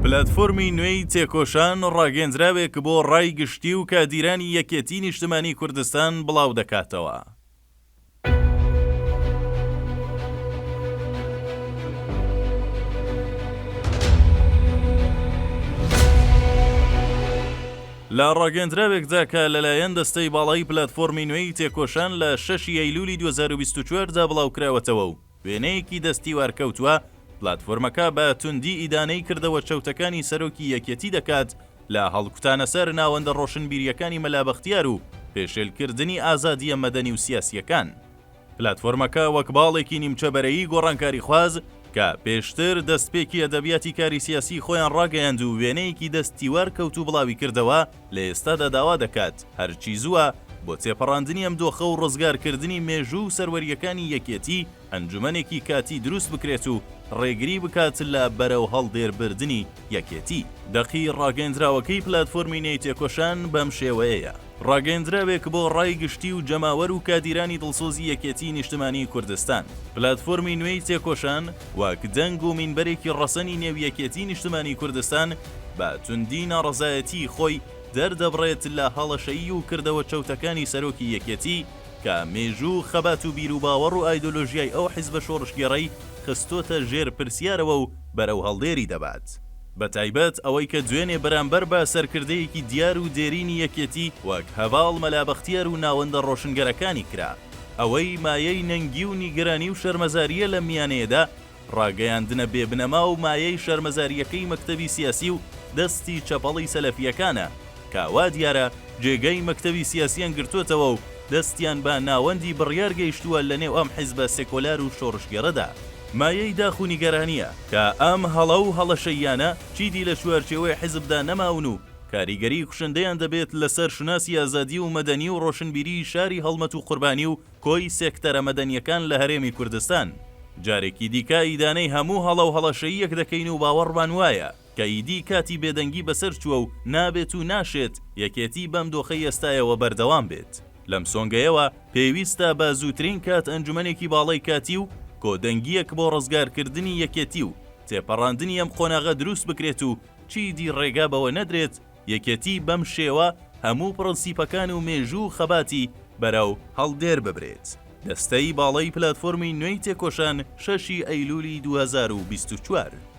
پلاتفۆرمی نوێی تێکۆشان ڕاگەیەندراوێک بۆ ڕای گشتی و کادیرانی یەکێتی نیشتمانی کوردستان بڵاودەکاتەوە. لە ڕاگەیەندراوێکدا کە لەلایەن دەستەی باڵای پلاتفۆرمی نوێی تێکۆشان لە شەشی ئەیلولی 2024 دا بڵاوکراوەتەوە و وێنەیەکی دەستیوارکەوتووە، پلاتفۆرمەکە بە توندی ئیدانەی کردەوە چەوتەکانی سەرۆکی یەکێتی دەکات لە هەڵکوتانە سەر ناوەندە ڕۆشنبیرییەکانی مەلا بەختیار و پێشێلکردنی ئازادییە مەدەنی و سیاسییەکان. پلاتفۆرمەکە وەک باڵێکی نیمچە بەرەیی گۆڕانکاریخواز کە پێشتر دەستپێکی ئەدەبیاتی کاری سیاسیی خۆیان ڕاگەیاند و وێنەیەکی دەست تیوار کەوت و بڵاویکردەوە، لە ئێستادا داوا دەکات هەرچی زووە بۆ تێپەڕاندنی ئەم دۆخە و ڕزگارکردنی مێژوو و سەروەرییەکانی یەکێتی ئەنجومەنێکی کاتی دروست بکرێت و ڕێگری بکات لە بەرەو هەڵدێر بردنی یەکێتی. دەقی ڕاگەیەندراوەکەی پلاتفۆرمی نوێی تێکۆشان بەم شێوەیەیە. ڕاگەیەندراوێک بۆ ڕای گشتی و جەماوەر و کادیرانی دڵسۆزی یەکێتیی نیشتمانیی کوردستان. پلاتفۆرمی نوێی تێکۆشان وەک دەنگ و مینبەرێکی ڕەسەنی نێو یەکێتیی نیشتمانیی کوردستان بە توندی ناڕەزایەتیی خۆی دەردەبڕێت لە هەڵەشەیی و کردەوە چەوتەکانی سەرۆکی یەکێتی کە مێژوو و خەبات و بیروباوەڕ و ئایدۆلۆژیای ئەو حیزبە شۆڕشگێڕەی خستۆتە ژێر پرسیارەوە و بەرەو هەڵدێری دەبات. بە تایبەت ئەوەی کە دوێنێ بەرامبەر بە سەرکردەیەکی دیار و دێرینی یەکێتی وەک هەڤاڵ مەلا بەختیار و ناوەندە ڕۆشنگەرەکانی کرا. ئەوەی مایەی نەنگی و نیگەرانی و شەرمەزارییە لەم میانەیەدا، ڕاگەیاندنە بێ بنەما و مایەی شەرمەزارییەکەی مەکتەبی سیاسی و دەستی چەپەڵی سەلەفییەکانە کە وا دیارە جێگای مەکتەبی سیاسیان گرتۆتەوە و دەستیان بە ناوەندی بڕیار گەیشتووە لە نێو ئەم حیزبە سێکۆلار و شۆڕشگێڕەدا. مایەی داخ و نیگەرانییە کە ئەم هەڵە و هەڵەشەییانە چیدی لە چوارچێوەی حیزبدا نەماون و کاریگەریی کوشندەیان دەبێت لەسەر شوناسی ئازادی و مەدەنی و ڕۆشنبیریی شاری هەڵمەت و قوربانی و کۆی سێکتەرە مەدەنییەکان لە هەرێمی کوردستان. جارێکی دیکە ئیدانەی هەموو هەڵە و هەڵەشەییەک دەکەین و باوەڕمان وایە کە ئیدی کاتی بێدەنگی بەسەر چووە و نابێت و ناشێت یەکێتی بەم دۆخەی ئێستایەوە بەردەوام بێت. لەم سۆنگەیەوە پێویستە بە زووترین کات ئەنجومەنێکی باڵای کاتی و کۆدەنگییەک بۆ ڕزگارکردنی یەکێتی و تێپەڕاندنی ئەم قۆناغە دروست بکرێت و چیدی ڕێگا بەوە نەدرێت یەکێتی بەم شێوە هەموو پڕنسیپەکان و مێژوو و خەباتی بەرەو هەڵدێر ببرێت. دەستەی باڵای پلاتفۆرمی نوێی تێکۆشان شەش ی ئەیلولی 2024.